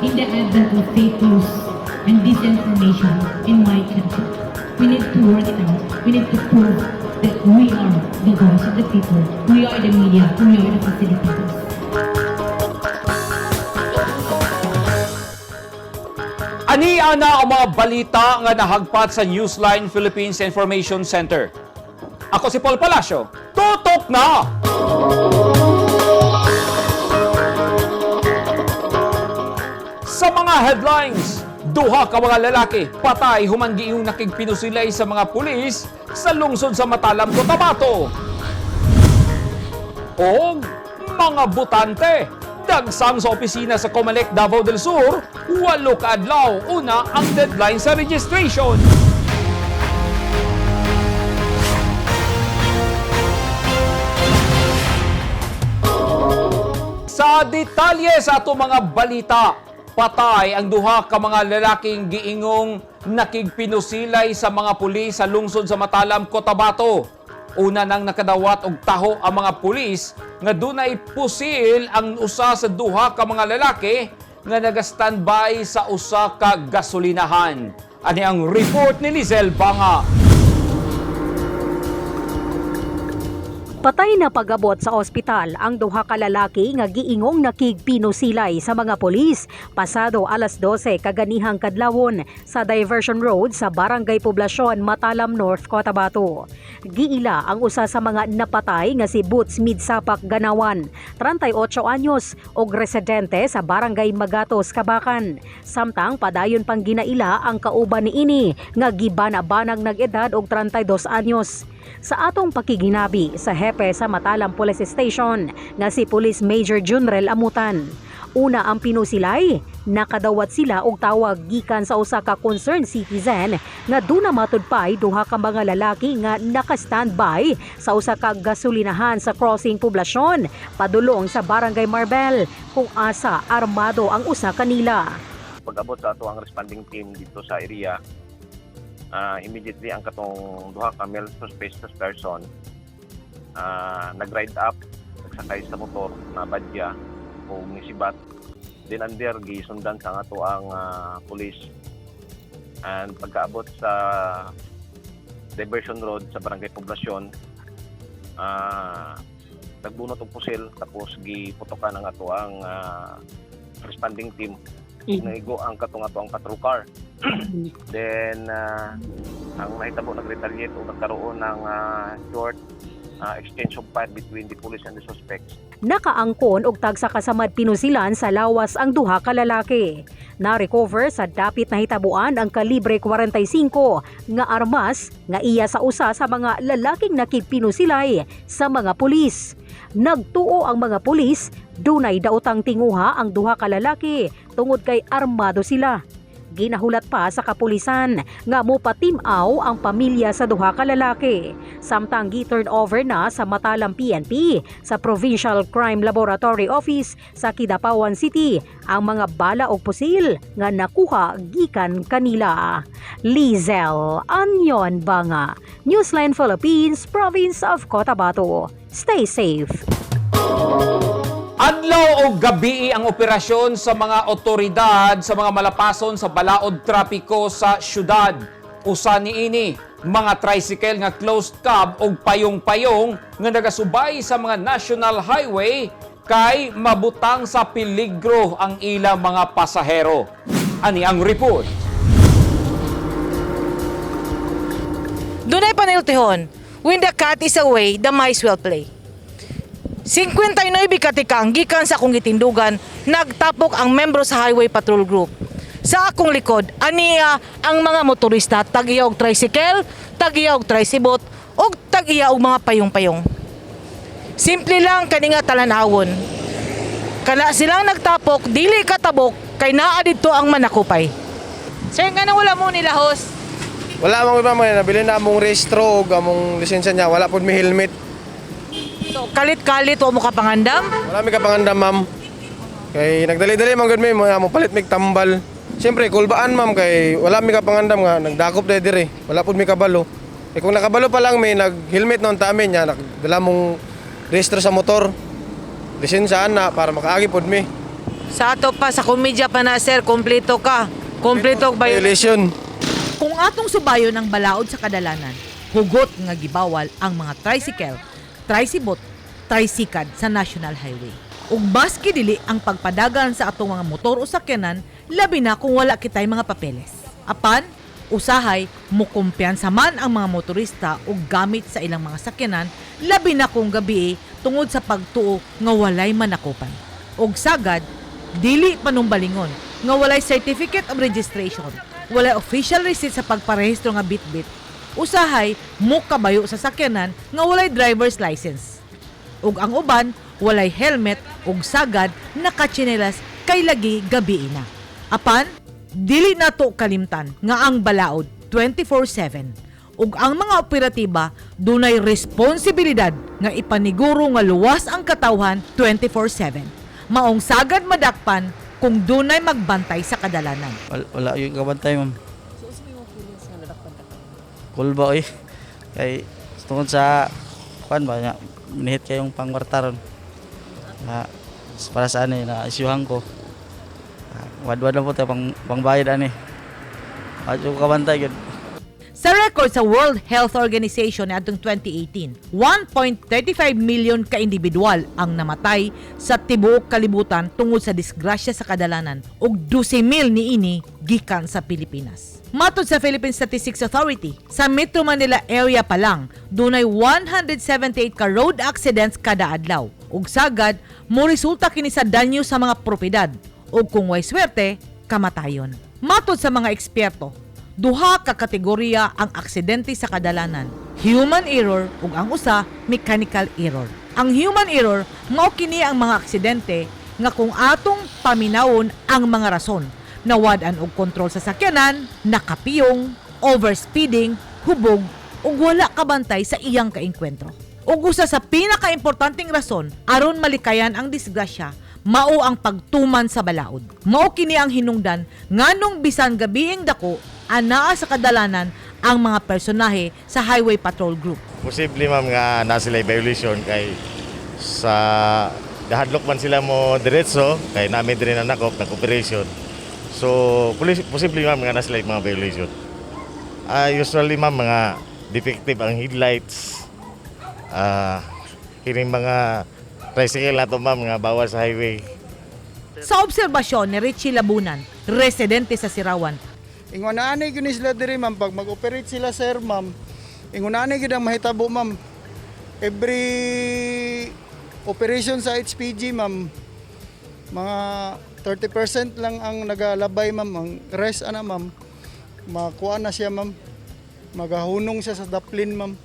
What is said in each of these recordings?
In the advent of fake news and disinformation in my country, we need to work it out. We need to prove that we are the voice of the people. We are the media. We are the facilitators. Ani ana ang mga balita nga nahagpat sa Newsline Philippines Information Center. Ako si Paul Palacio. Tutok na! Sa mga headlines, duha ka mga lalaki patay human giingong nakigpinusilay sa mga pulis sa lungsod sa Matalam, Cotabato. Og mga butante dagsang sa opisina sa Comelec Davao del Sur, 8 ka adlaw una ang deadline sa registration. Sa detalye sa ato mga balita, patay ang duha ka mga lalaking giingong nakigpinusilay sa mga pulis sa lungsod sa Matalam, Cotabato. Una nang nakadawat og taho ang mga pulis nga dunay pusil ang usa sa duha ka mga lalaki nga naga-standby sa usa ka gasolinahan. Ani ang report ni Lizelle Banga. Patay na pag-abot sa ospital ang duha ka lalaki nga giingong nakigpinusilay sa mga pulis pasado alas 12 kaganihang kadlawon sa Diversion Road sa Barangay Poblacion, Matalam North, Cotabato. Giila ang usa sa mga napatay nga si Boots Midsapak Ganawan, 38 anyos og residente sa Barangay Magatos, Kabakan. Samtang padayon pang ginaila ang kauban niini nga gibana-banag nag-edad og 32 anyos. Sa atong pakiginabi sa hepe sa Matalam Police Station nga si Police Major General Amutan. Una ang pinusilay, nakadawat sila og tawag gikan sa usa ka concerned citizen nga duna matudpay duha ka mga lalaki nga naka-standby sa usa ka gasolinahan sa crossing poblasyon padulong sa Barangay Marbel kung asa armado ang usa kanila. Pag-abot sa ato ang responding team dito sa area, immediately ang katong duha ka male suspicious person nag-ride up, nagsakay sa motor na badya o nisibat. Then under gisundan sa ato ang police. And pagkaabot sa Diversion Road sa Barangay Poblacion, nagbunot og pusil tapos giputokan ang ato ang responding team. Naigo ang katong ato ang patrol car. Then ang nahitabo, nag-retaliate o nagkaroon ng short exchange of fire between the police and the suspects. Nakaangkon og tagsa kasamad pinusilan sa lawas ang duha ka lalaki. Na-recover sa dapit na hitabuan ang kalibre 45 nga armas nga iya sa usa sa mga lalaking nakigpinusilay sa mga pulis. Nagtuo ang mga pulis, dunay daotang tinguha ang duha ka lalaki tungod kay armado sila. Ginahulat pa sa kapulisan nga mopatimaw ang pamilya sa duha ka lalaki. Samtang gi-turn over na sa Matalam PNP sa Provincial Crime Laboratory Office sa Kidapawan City ang mga bala og pusil nga nakuha gikan kanila. Lizelle Anyon Banga, Newsline Philippines, Province of Cotabato. Stay safe. Adlaw o gabi ang operasyon sa mga otoridad sa mga malapason sa balaod trapiko sa syudad. Usa niini mga tricycle nga closed cab og payong-payong nga nagasubay sa mga national highway kay mabutang sa peligro ang ilang mga pasahero. Ani ang report. Dunay paniltihon, when the cat is away, the mice will play. 59 katikang gikan sa akong gitindugan, nagtapok ang membro sa Highway Patrol Group. Sa akong likod, aniya ang mga motorista, tag-iya og tricycle, tag-iya og tricybot, ug tag-iya og mga payong-payong. Simple lang kani nga talan-awon. Kana silang nagtapok, dili katabok, kay naa didto ang manakupay. Sir, nga wala mo nila host? Wala mang iba man nabili na among rehistro ug among lisensya niya, wala pud mi helmet. So, kalit-kalit wa mo ka pangandam? Wala mi kapangandam, ma'am. Kay nagdali-dali man gud mi mo mo palit mig tambal. Siyempre kulbaan, ma'am, kay wala mi kapangandam nga nagdakop dai dire. Wala pud mi kabalo. Eh kung nakabalo pa lang mi nag-helmet noon ta amin niya, nagdala mong rehistro sa motor. Lisensya na para makaagi pud mi. Sa ato pa, sa komedya pa na, sir, kompleto ka. Kompleto ba yun? Violation. Kung atong subayon ang balaod sa kadalanan, hugot nga gibawal ang mga tricycle, tricybot, tricycad sa National Highway. Ug baski dili ang pagpadagan sa atong mga motor o sakyanan, labi na kung wala kitay mga papeles. Apan, usahay mukumpiyansa man ang mga motorista og gamit sa ilang mga sakyanan, labi na kung gabi tungod sa pagtuo nga walay manakupan. Og sagad, dili panumbalingon nga walay certificate of registration, walay official receipt sa pagparehistro nga bitbit, usahay mukabayo sa sakyanan nga walay driver's license. Ug ang uban walay helmet ug sagad nakatsinelas kay lagi gabi na. Apan, dili nato kalimtan nga ang balaod 24/7 ug ang mga operatiba dunay responsibilidad nga ipaniguro nga luwas ang katawhan 24/7. Maong sagad madakpan kung dunay magbantay sa kadalanan. Wala, wala yung kabantay, ma'am. So, unsa may feelings nga nadakpan ka? Kulba, oy. Kay, tungod sa, kuan ba, nga, minihit kayong pangwarta ron. Na, para sa ano, eh, na isyuhan ko. Ah, wadwad lang po tayo, pangbayad ani. Wala yung kabantay, gud. Sa record sa World Health Organization niadtong 2018, 1.35 million ka individual ang namatay sa tibuok kalibutan tungod sa disgrasya sa kadalanan ug 12,000 niini gikan sa Pilipinas. Matod sa Philippine Statistics Authority, sa Metro Manila area pa lang, dunay 178 ka road accidents kada adlaw. Ug sagad, moresulta kini sa danyo sa mga propiedad ug kung way swerte, kamatayon. Matod sa mga eksperto, duha ka kategorya ang aksidente sa kadalanan: human error ug ang usa mechanical error. Ang human error mao kini ang mga aksidente nga kung atong paminawon ang mga rason, nawad-an og kontrol sa sakyanan, nakapiyong, overspeeding, hubog ug wala kabantay sa iyang kaengkwentro. Ug usa sa pinakaimportanteng rason aron malikayan ang disgrasya mao ang pagtuman sa balaod. Mao kini ang hinungdan nganong bisan gabiing dako anaa sa kadalanan ang mga personahe sa Highway Patrol Group. Posible, ma'am, nga na sila violation kay sa dahadlok man sila mo diretso kay namin diri na nakop nag-operation. So posible, ma'am, nga na sila mga violation. Ah, usually, ma'am, mga defective ang headlights. Ah, kining mga tricycle ato, ma'am, nga bawal sa highway. Sa obserbasyon ni Richie Labunan, residente sa Sirawan, Ingon ani gyud ni sila diri, ma'am, pag mag-operate sila, sir, ma'am. Ingon ani gyud ang mahitabo, ma'am. Every operation sa HPG, ma'am, mga 30% lang ang nagalabay, ma'am. Ang rest ana, ma'am, makuha na siya, ma'am. Magahunong siya sa daplin, ma'am.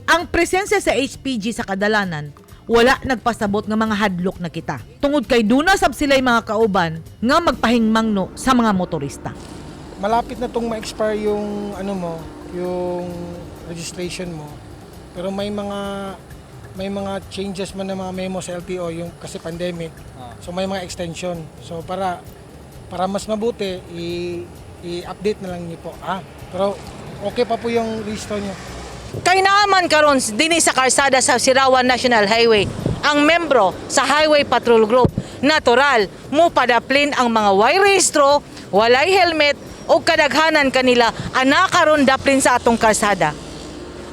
Ang presensya sa HPG sa kadalanan wala nagpasabot nga mga hadlok na kita. Tungod kay duna sab sila'y mga kauban nga magpahingmangno sa mga motorista. Malapit na tong ma-expire yung ano mo, yung registration mo. Pero may mga changes man ng mga memo sa LTO yung kasi pandemic. So may mga extension. So para para mas mabuti i-update na lang niyo po. Ah, pero okay pa po yung registro niyo. Kay naaman karon dinhi sa karsada sa Sirawan National Highway ang membro sa Highway Patrol Group. Natural, mo padaplin ang mga way rehistro, walay helmet o kadaghanan kanila ana karon daplin sa atong karsada.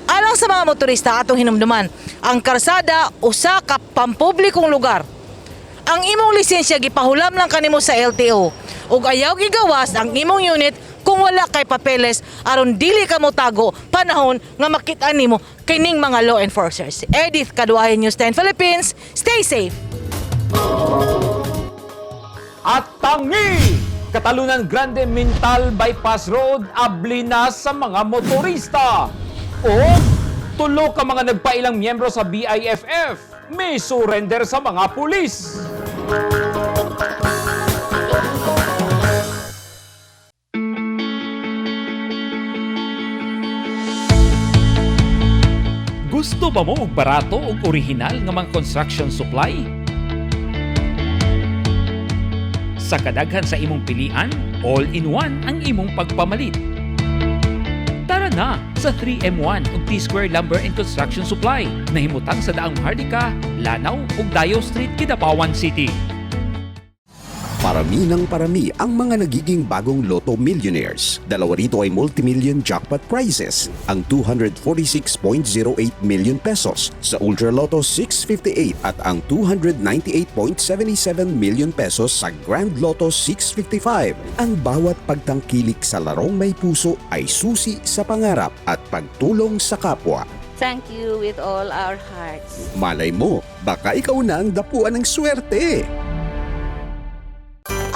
Alang sa mga motorista atong hinumduman, ang karsada usa ka pampublikong lugar. Ang imong lisensya gipahulam lang kanimo sa LTO ug ayaw gigawas ang imong unit kung wala kay papeles aron dili ka motago panahon nga makit-an nimo kining mga law enforcers. Edith Kaduayan, News 10 Philippines. Stay safe. At tangi! Katalunan Grande Mintal Bypass Road, abli na sa mga motorista. O tulo ka mga nagpailang miyembro sa BIFF, may surrender sa mga pulis. Gusto ba mo og barato ug orihinal nga mga construction supply? Sa kadaghan sa imong pilian, all-in-one ang imong pagpamalit. Tara na sa 3M1 ug T-Square Lumber and Construction Supply na himutang sa Daang Maharlika, Lanao ug Dayo Street, Kidapawan City. Parami ng parami ang mga nagiging bagong Lotto millionaires. Dalawa rito ay multi-million jackpot prizes, ang 246.08 million pesos sa Ultra Lotto 658 at ang 298.77 million pesos sa Grand Lotto 655. Ang bawat pagtangkilik sa larong may puso ay susi sa pangarap at pagtulong sa kapwa. Thank you with all our hearts. Malay mo, baka ikaw na ang dapuan ng swerte.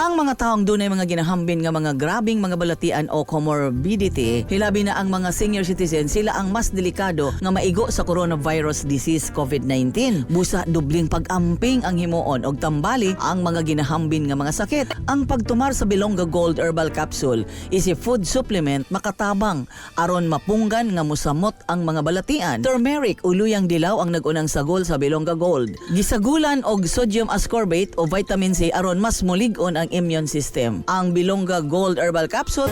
Ang mga taong dunay mga ginahambin nga mga grabing mga balatian o comorbidity, hilabi na ang mga senior citizen, sila ang mas delikado nga maigo sa coronavirus disease COVID-19. Busa dubling pag-amping ang himuon og tambali ang mga ginahambin nga mga sakit. Ang pagtumar sa Bilongga Gold Herbal Capsule is a food supplement makatabang aron mapunggan nga musamot ang mga balatian. Turmeric o luyang dilaw ang nagunang sagol sa Bilongga Gold. Gisagulan og sodium ascorbate o vitamin C aron mas mulig-on ang immune system. Ang Bilongga Gold Herbal Capsule.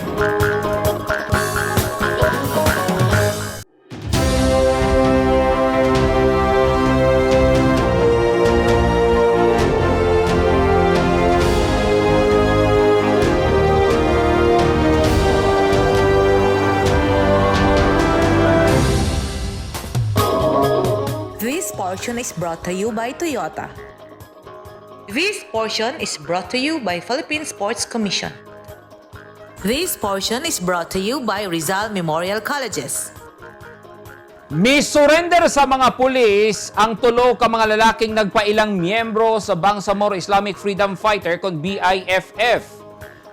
This portion is brought to you by Toyota. This portion is brought to you by Philippine Sports Commission. This portion is brought to you by Rizal Memorial Colleges. Mi-surrender sa mga pulis ang tulo ka mga lalaking nagpailang miyembro sa Bangsamoro Islamic Freedom Fighter kon BIFF.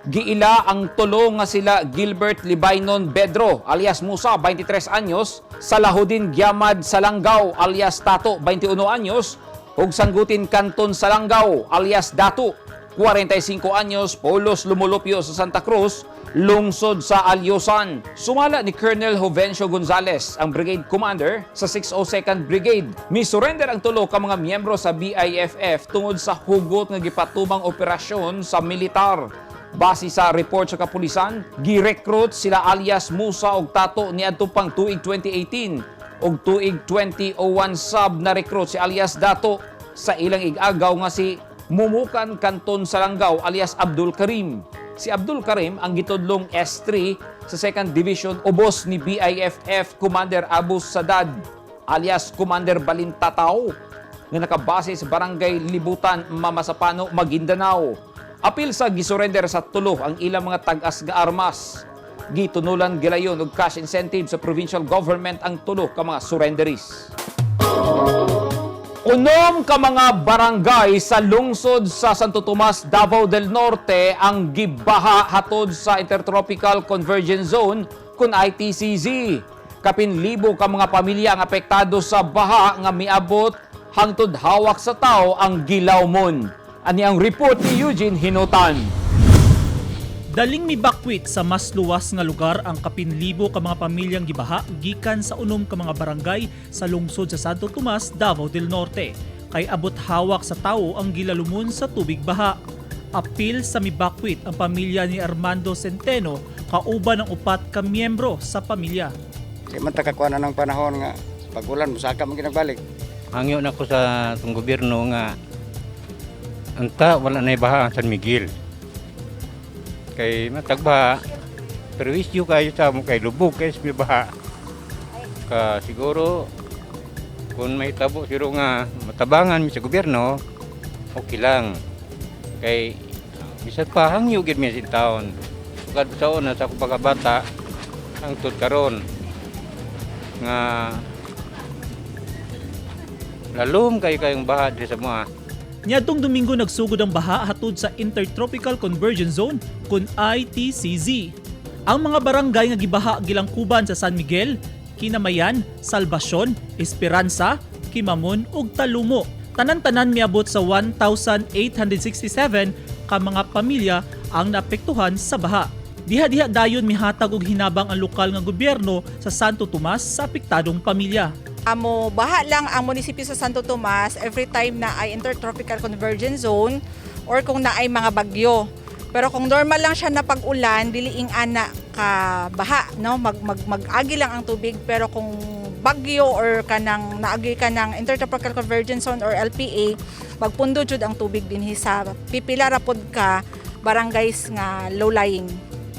Giila ang tulo nga sila Gilbert Libaynon Bedro alias Musa, 23 anyos, Salahuddin Gyamad Salanggaw alias Tato, 21 anyos, ug Sanggutin Canton Salanggaw alias Datu, 45 anyos, Polos Lumulupyo sa Santa Cruz, lungsod sa Alyosan. Sumala ni Colonel Jovencio Gonzales, ang brigade commander sa 602nd Brigade. Mi-surrender ang tulo ka mga miyembro sa BIFF tungod sa hugot nga gipatumang operasyon sa militar. Base sa report sa kapulisan, gi-recruit sila alias Musa og Tato niadto pang tuig 2018 ug tuig 2001 sub na recruit si alias Dato sa ilang igagaw nga si Mumukan Kanton Salanggaw alias Abdul Karim. Si Abdul Karim ang gitudlong S3 sa 2nd Division ubos ni BIFF Commander Abu Sadad alias Commander Balintataw nga nakabase sa Barangay Libutan, Mamasapano, Maguindanao. Apil sa gisurrender sa tulo ang ilang mga tag-as nga armas. Gitunulan gilayon og cash incentive sa provincial government ang tulo ka mga surrenderies. 6 ka mga barangay sa lungsod sa Santo Tomas, Davao del Norte ang gibaha hatod sa Intertropical Convergence Zone kun ITCZ. Kapin libo ka mga pamilya ang apektado sa baha nga miabot hangtod hawak sa tao ang gilawmon. Ani ang report ni Eugene Hinutan. Daling mibakwit sa mas luwas nga lugar ang kapinlibo ka mga pamilyang gibaha gikan sa 6 ka mga barangay sa lungsod sa Santo Tomas, Davao del Norte. Kay abot hawak sa tawo ang gilalumon sa tubig baha. Apil sa mibakwit ang pamilya ni Armando Centeno kauban ng 4 ka miyembro sa pamilya. Di man takakuha na ng panahon nga pag-ulan, musaka man ginagbalik. Hangyo na ko sa itong gobyerno nga anta wala na baha ang San Miguel. Kay matagbaha, pero issue kayo sa mo kay lubog kay may baha. Ka siguro kung may tabo siguro nga matabangan mi sa gobyerno, okay lang. Kay bisan pa hangyo gid mi sa taon. Sukad sa una sa akong pagkabata hangtod karon nga lalom kayo kayong baha diri sa mga. Niadtong Domingo nagsugod ang baha hatod sa Intertropical Convergence Zone kun ITCZ. Ang mga barangay nga gibaha gilangkuban sa San Miguel, Kinamayan, Salvacion, Esperanza, Kimamon ug Talumo. Tanan-tanan miabot sa 1,867 ka mga pamilya ang naapektuhan sa baha. Diha-diha dayon mihatag og hinabang ang lokal nga gobyerno sa Santo Tomas sa apektadong pamilya. Amo baha lang ang munisipyo sa Santo Tomas every time na ay intertropical convergence zone or kung naay mga bagyo. Pero kung normal lang siya na pag-ulan, dili ing ana ka baha, no? Mag, mag mag-agi lang ang tubig, pero kung bagyo or kanang naagi ka ng intertropical convergence zone or LPA, Magpundo jud ang tubig dinhi sa pipila ra pod ka barangays nga low lying.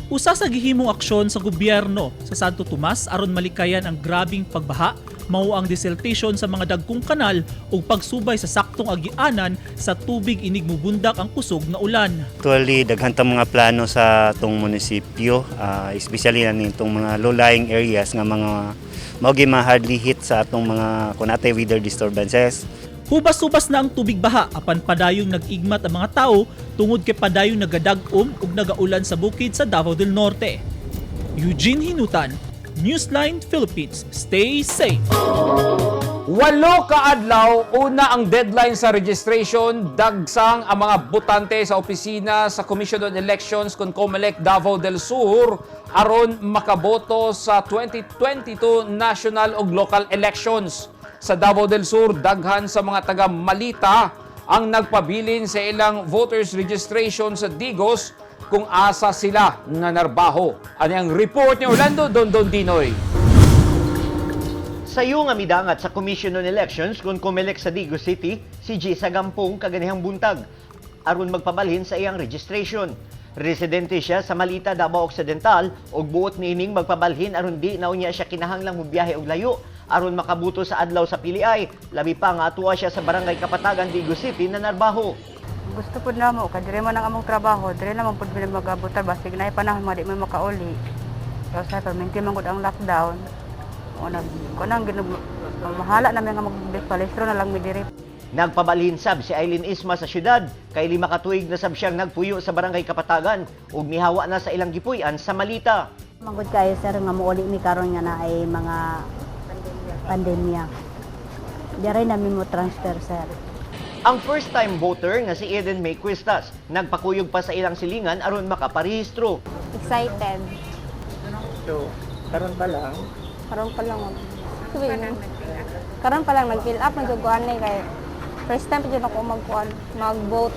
Usa sa gihimong aksyon sa gobyerno sa Santo Tomas aron malikayan ang grabing pagbaha mao ang desiltation sa mga dagkong kanal ug pagsubay sa saktong agianan sa tubig inig mubundak ang kusog nga ulan. Actually, daghan tang mga plano sa atong munisipyo, especially na nitong mga low-lying areas nga mga mao gyud ma-hardly hit sa atong mga kunatay weather disturbances. Hubas-hubas na ang tubig baha apan padayong nag-igmat ang mga tao tungod kay padayong nagadag-om ug nagaulan sa bukid sa Davao del Norte. Eugene Hinutan, Newsline Philippines. Stay safe. 8 ka adlaw una ang deadline sa registration, dagsang ang mga botante sa opisina sa Commission on Elections kon COMELEC Davao del Sur aron makaboto sa 2022 national ug local elections. Sa Davao del Sur, daghan sa mga taga Malita ang nagpabilin sa ilang voters registration sa Digos kung asa sila nanarbaho. Ano ang report ni Orlando Dondon Dinoy? Sayo nga midangat sa Commission on Elections kung COMELEC sa Digos City, si G. Sagampong kaganihang buntag aron magpabalhin sa iyang registration. Residente siya sa Malita, Davao Occidental ug buot niining magpabalhin aron di na unya siya kinahanglang mobiyahe og layo aron makabuto sa adlaw sa piliay. Labi pa nga atuwa siya sa Barangay Kapatagan, Digos City na narbaho. Gusto pud namo kay dire man ang among trabaho, dire naman pud mi magabutar basig naay panahon nga di man makauli. Pero sa perminti man gud ang lockdown. O nag kunang mahala namin nga magpalistro na lang mi diri. Nagpabalhin sab si Eileen Isma sa syudad kay 5 ka tuig na sab siyang nagpuyo sa Barangay Kapatagan ug mihawa na sa ilang gipuy-an sa Malita. Manggod kayo, sir, nga muuli mi karon nga na ay mga pandemya. Diri namin mo transfer, sir. Ang first-time voter nga si Eden May Cuestas nagpakuyog pa sa ilang silingan aron makaparehistro. Excited. So, karon pa lang? Karon pa lang. Karon pa lang nag-fill up nagkukuan ni kay first time pa jud ako magkuan, mag-vote.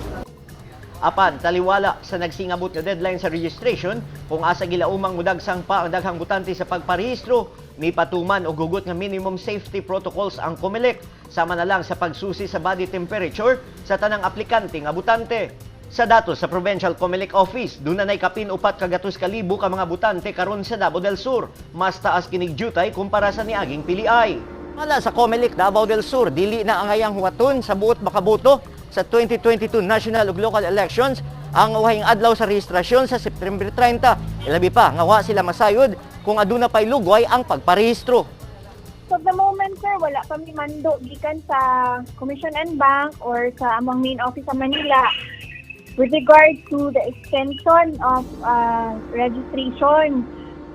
Apan taliwala sa nagsingabot nga deadline sa registration kung asa gilaumang mudagsang pa ang daghang botante sa pagparehistro, mipatuman og hugot nga minimum safety protocols ang COMELEC sama na lang sa pagsusi sa body temperature sa tanang aplikante nga botante. Sa datos sa Provincial COMELEC Office, duna nay kapin 400,000 ka mga botante karon sa Davao del Sur. Mas taas kinig jutay kumpara sa niaging piliay. Mala sa COMELEC Davao del Sur, dili na angayang huwaton sa buot makaboto sa 2022 national ug local elections ang uhayng adlaw sa rehistrasyon sa September 30. Ilabi pa nga wa sila masayod kung aduna pay lugway ang pagparehistro. So the moment, sir, wala pa mi mando gikan sa Commission en Banc or sa among main office sa Manila with regard to the extension of registration.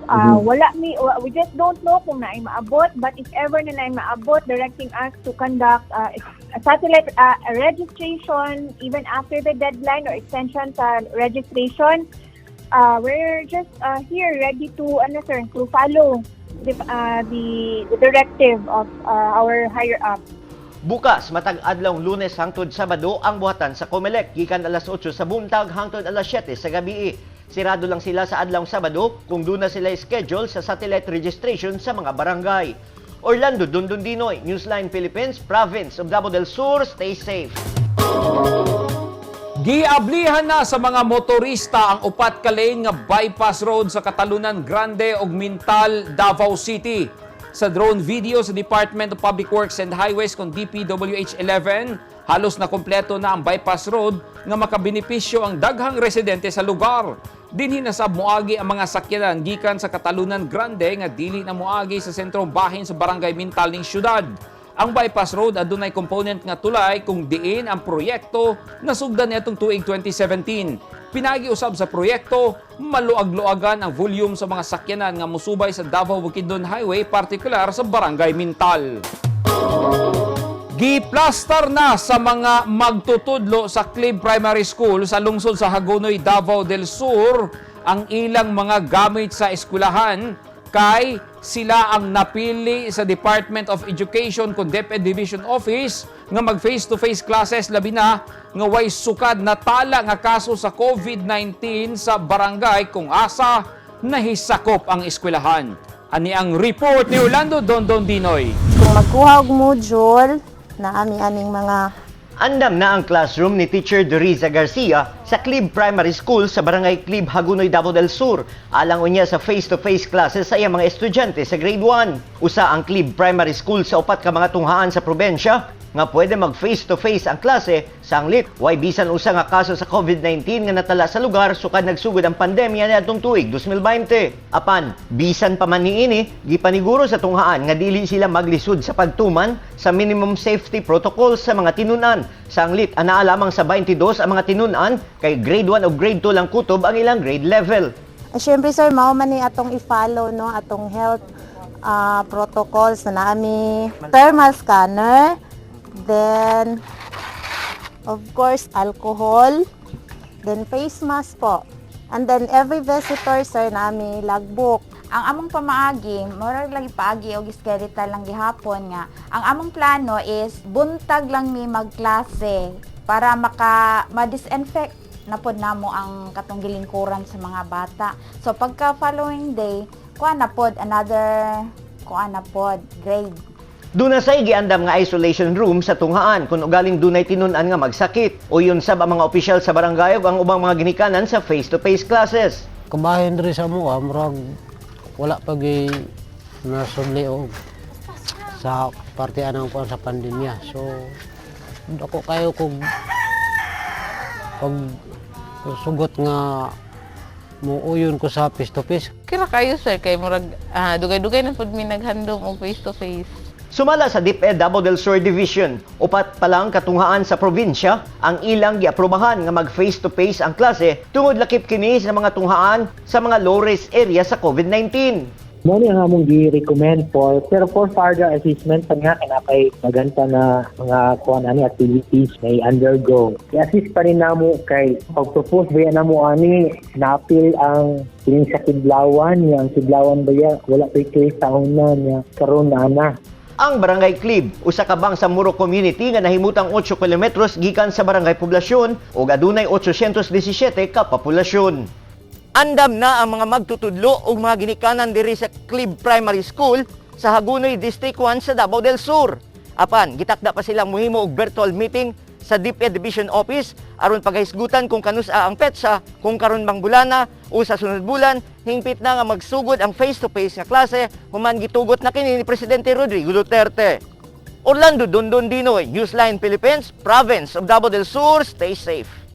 Wala mi, we just don't know kung naay maabot, but if ever na naay maabot directing us to conduct a satellite a registration even after the deadline or extension sa registration, we're just here ready to ano, sir, to follow the directive of our higher up. Bukas, matag adlaw Lunes hangtod Sabado ang buhatan sa COMELEC gikan alas 8 sa buntag hangtod alas 7 sa gabi. Sirado lang sila sa adlaw Sabado kung duna sila schedule sa satellite registration sa mga barangay. Orlando Dundundinoy, Newsline Philippines, Province of Davao del Sur, stay safe. Giablihan na sa mga motorista ang 4 ka lane nga bypass road sa Catalunan Grande ug Mintal, Davao City. Sa drone video sa Department of Public Works and Highways kung DPWH 11, halos na kompleto na ang bypass road nga makabenepisyo ang daghang residente sa lugar. Dinhi na sab moagi ang mga sakyanan gikan sa Catalunan Grande nga dili na moagi sa sentrong bahin sa Barangay Mintal ning syudad. Ang bypass road adunay component nga tulay kung diin ang proyekto nasugdan niadtong tuig 2017. Pinagi usab sa proyekto, maluag-luagan ang volume sa mga sakyanan nga mosubay sa Davao Bukidnon Highway, partikular sa Barangay Mintal. Giplastar na sa mga magtutudlo sa Clib Primary School sa lungsod sa Hagonoy, Davao del Sur ang ilang mga gamit sa eskwelahan kay sila ang napili sa Department of Education kun DepEd Division Office nga mag face-to-face classes, labi na nga way sukad na tala nga kaso sa COVID-19 sa barangay kung asa nahisakop ang eskwelahan. Ani ang report ni Orlando Dondon Dinoy. Kung magkuha og module na ami aning mga Andam na ang classroom ni Teacher Doriza Garcia sa Clib Primary School sa Barangay Clib, Hagunoy, Davao del Sur. Alang unya sa face-to-face classes sa iyang mga estudyante sa grade 1. Usa ang Clib Primary School sa upat ka mga tunghaan sa probensya nga pwede mag face-to-face ang klase sanglit way bisan usa nga kaso sa COVID-19 nga natala sa lugar sukad nagsugod ang pandemya niadtong tuig 2020. Apan bisan pa man niini, gipaniguro sa tunghaan nga dili sila maglisod sa pagtuman sa minimum safety protocols sa mga tinunan. Sanglit anaa lamang sa 22 ang mga tinunan kay grade 1 o grade 2 lang kutob ang ilang grade level. Siyempre sir, mao man ni atong i-follow, no, atong health protocols na naami thermal scanner, then of course alcohol, then face mask po. And then every visitor, sir, nami logbook. Ang among pamaagi, murag lagi paagi og skeletal lang gihapon nga. Ang among plano is buntag lang mi magklase para maka ma-disinfect na pod namo ang katong gilingkuran sa mga bata. So pagka following day, kuha na pod another kuha na pod grade. Duna say giandam nga isolation room sa tunghaan kung ugaling dunay tinun-an nga magsakit. Uyon sab ang mga opisyal sa barangay ug ang ubang mga ginikanan sa face-to-face classes. Kabahin diri sa amoa, murag wala pa gyud nasudli og sa parte anang kuan sa pandemya. So dako kayo kog pag sugot nga muuyon ko sa face to face. Kira kayo sir kay murag dugay-dugay na pud mi naghandom og face to face. Sumala sa DepEd Davao del Sur Division, upat pa lang katunghaan sa probinsya ang ilang giaprobahan nga mag face-to-face ang klase tungod lakip kini sa mga tunghaan sa mga low-risk area sa COVID-19. Mo ni ang among gi-recommend for, pero for further assessment pa nga kanapay maganta na mga kuan ani activities may undergo. I-assist pa rin namo kay pag-propose ba namo ani naapil ang kining sa Kiblawan niya, ang Kiblawan ba ya wala pay case sa una niya karon na na. Ang Barangay Clib, usa ka bang sa Muro community nga nahimutang 8 kilometros gikan sa Barangay Poblasyon ug adunay 817 ka populasyon. Andam na ang mga magtutudlo ug mga ginikanan diri sa Clib Primary School sa Hagunoy District 1 sa Davao del Sur. Apan gitakda pa silang muhimo og virtual meeting sa DepEd Division Office aron paghisgutan kung kanus-a ang petsa, kung karon bang bulana o sa sunod bulan, hingpit na nga magsugod ang face-to-face nga klase human gitugot na kini ni Presidente Rodrigo Duterte. Orlando Dondon Dinoy, Newsline Philippines, Province of Davao del Sur, stay safe.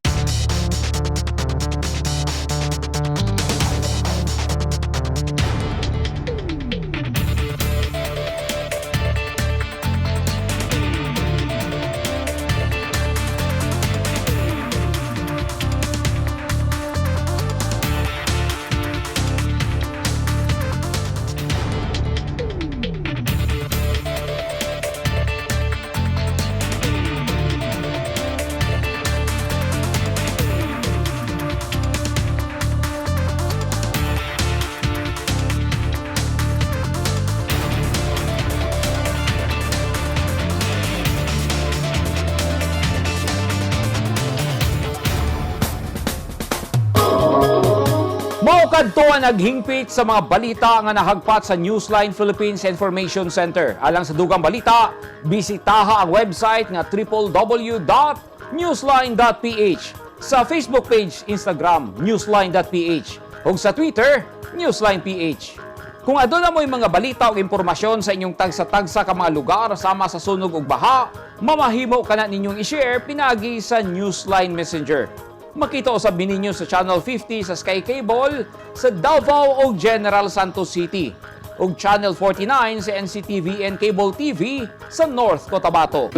Mao kadto ang naghingpit sa mga balita nga nahagpat sa Newsline Philippines Information Center. Alang sa dugang balita, bisitaha ang website nga www.newsline.ph, sa Facebook page, Instagram, newsline.ph, ug sa Twitter, newsline.ph. Kung aduna mo'y mga balita o impormasyon sa inyong tagsa-tagsa ka mga lugar sama sa sunog ug baha, mamahimo kana ninyong i-share pinagi sa Newsline Messenger. Makita usab ninyo sa Channel 50 sa Sky Cable sa Davao o General Santos City ug Channel 49 sa NCTV and Cable TV sa North Cotabato.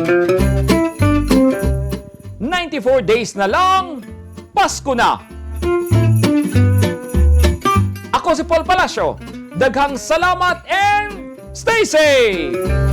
94 days na lang, Pasko na! Ako si Paul Palacio. Daghang salamat and stay safe!